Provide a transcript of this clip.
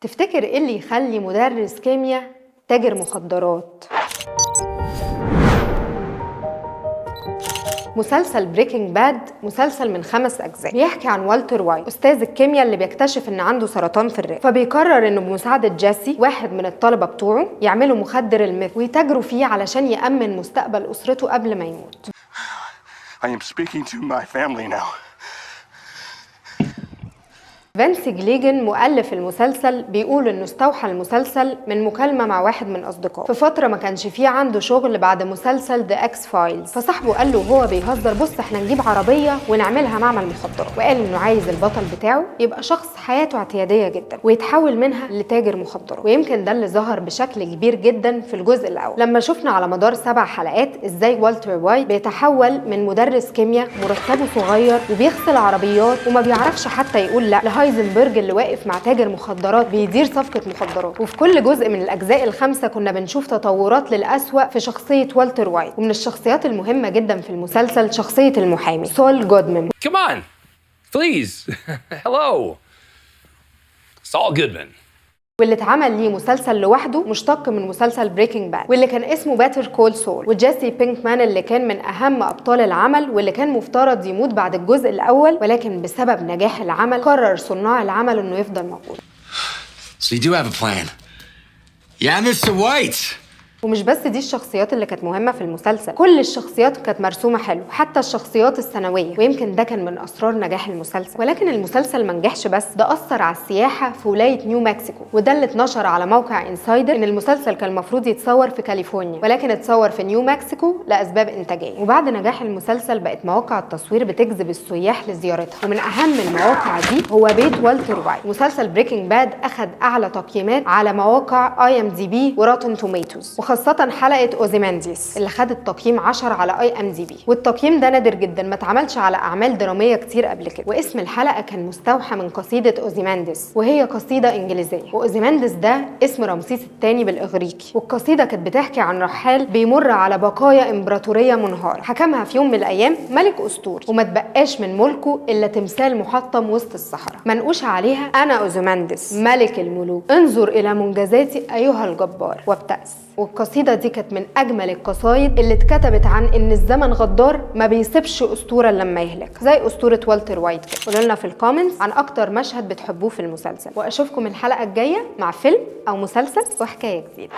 تفتكر ايه اللي يخلي مدرس كيمياء تاجر مخدرات؟ مسلسل Breaking Bad مسلسل من 5 أجزاء بيحكي عن والتر وايت، أستاذ الكيمياء اللي بيكتشف إن عنده سرطان في الرئة، فبيقرر إنه بمساعدة جيسي واحد من الطلبة بتوعه يعملوا مخدر ال meth ويتاجروا فيه علشان يأمن مستقبل أسرته قبل ما يموت. I am speaking to my family now. فينس جليجن مؤلف المسلسل بيقول انه استوحى المسلسل من مكالمة مع واحد من اصدقائه في فترة ما كانش فيه عنده شغل بعد مسلسل The X-Files، فصاحبه قال له وهو بيهزر بص احنا نجيب عربية ونعملها معمل مخدرات، وقال انه عايز البطل بتاعه يبقى شخص حياته اعتياديه جدا ويتحول منها لتاجر مخدرات. ويمكن ده اللي ظهر بشكل كبير جدا في الجزء الاول لما شفنا على مدار 7 حلقات ازاي والتر وايت بيتحول من مدرس كيمياء مرتبه صغير وبيغسل عربيات وما بيعرفش حتى يقول لا لهايزنبرج اللي واقف مع تاجر مخدرات بيدير صفقة مخدرات. وفي كل جزء من الأجزاء ال5 كنا بنشوف تطورات للأسوأ في شخصية والتر وايت. ومن الشخصيات المهمة جدا في المسلسل شخصية المحامي سول جودمان. Come on, please. Hello. Saul Goodman. واللي اتعمل ليه مسلسل لوحده مشتق من مسلسل Breaking Bad واللي كان اسمه Better Call Saul، وجيسي بينكمان اللي كان من اهم ابطال العمل واللي كان مفترض يموت بعد الجزء الاول، ولكن بسبب نجاح العمل قرر صناع العمل انه يفضل موجود. So you do have a plan. Yeah, Mr. White. ومش بس دي الشخصيات اللي كانت مهمة في المسلسل، كل الشخصيات كانت مرسومة حلو، حتى الشخصيات الثانوية، ويمكن ده كان من أسرار نجاح المسلسل. ولكن المسلسل ما نجحش بس، ده أثر على السياحة في ولاية نيو مكسيكو، وده اللي اتنشر على موقع Insider إن المسلسل كان المفروض يتصور في كاليفورنيا ولكن اتصور في نيو مكسيكو لأسباب إنتاجية. وبعد نجاح المسلسل بقت مواقع التصوير بتجذب السياح لزيارتها، ومن أهم المواقع دي هو بيت والتر وايت. مسلسل Breaking Bad أخد أعلى تقييمات على مواقع IMDb و Rotten Tomatoes، وخاصة حلقة أوزيمانديس اللي خدت تقييم 10 على IMDb، والتقييم ده نادر جدا ما اتعملش على أعمال درامية كتير قبل كده. واسم الحلقة كان مستوحى من قصيدة أوزيمانديس، وهي قصيدة إنجليزية، وأوزيمانديس ده اسم رمسيس الثاني بالإغريقي. والقصيدة كانت بتحكي عن رحال بيمر على بقايا إمبراطورية منهارة حكمها في يوم من الأيام ملك أسطوري، وما تبقاش من ملكه إلا تمثال محطم وسط الصحراء منقوش عليها أنا أوزيمانديس ملك الملوك، انظر إلى منجزاتي أيها الجبار وابتأس. والقصيدة دي كانت من أجمل القصايد اللي اتكتبت عن إن الزمن غدار ما بيسيبش أسطورة لما يهلك، زي أسطورة والتر وايت كده. قولوا لنا في ال comments عن أكتر مشهد بتحبوه في المسلسل، وأشوفكم الحلقة الجاية مع فيلم أو مسلسل وحكاية جديدة.